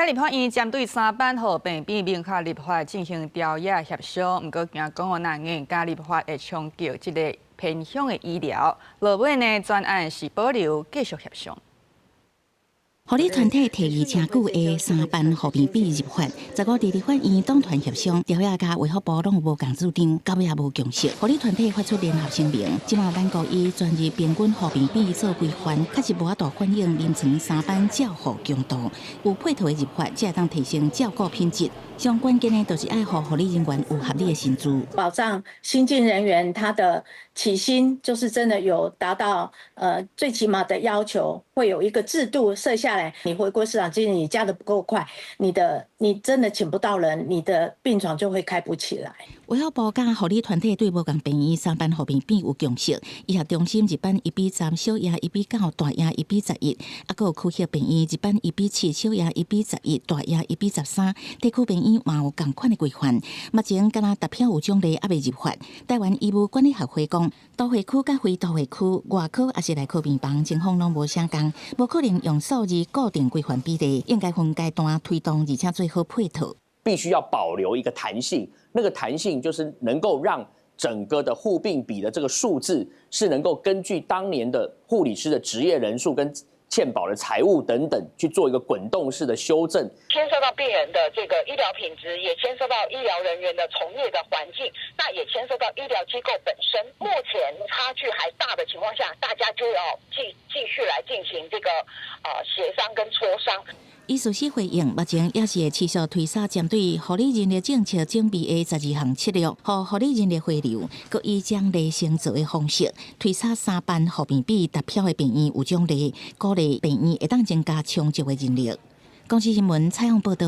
立法院針對三班予病變明確立法進行朝野協商，毋過驚講若硬加立法會衝擊這个偏鄉的醫療。落尾呢，專案是保留繼續協商。護理團體提議誠久的三班護病比入法，15日立法院黨團協商，朝野佮衛福部攏有無仝主張，到尾也無共識。護理團體發出聯合聲明，這馬咱國以全日平均護病比做規範，確實無法度反映臨床三班照護強度。有配套的入法，才會當提升照顧品質。上關鍵的，就是愛予護理人員有合理的薪資，保障新進人員他的起薪，就是真的有達到最起碼的要求，會有一個制度設下來。你回歸市場經濟，你加得不夠快，你真的請不到人，你的病床就會開不起來。衛福部佮護理團體對無仝病院三班護病比有共識，醫學中心日班1比10，小夜1比9，大夜1比11，啊，閣有區域病院日班1比7，小夜1比11，大夜1比13，地區病院嘛有仝款的規範。目前敢若達標有獎勵，猶未入法。台灣醫務管理學會講，都會區佮非都會區、外科抑是內科病房情況攏無相仝，無可能用數字固定規範比例，應該分階段推動，而且做好配套。必須要保留一個彈性，那個彈性就是能夠讓整個的護病比的這個數字是能夠根據當年的護理師的執業人數跟健保的財務等等去做一個滾動式的修正。牽涉到病人的這個醫療品質，也牽涉到醫療人員的從業的環境，那也牽涉到醫療機構本身。目前差距還大的情況下，大家就要繼續來進行這個協商跟磋商。醫師會回應，目前也是會持續推捒針對護理人力政策準備的12項策略，予護理人力回流，閣以獎勵薪資的方式推捒三班護病比達標的病院有獎勵，鼓勵病院會當增加充足的人力。公視新聞採訪報導。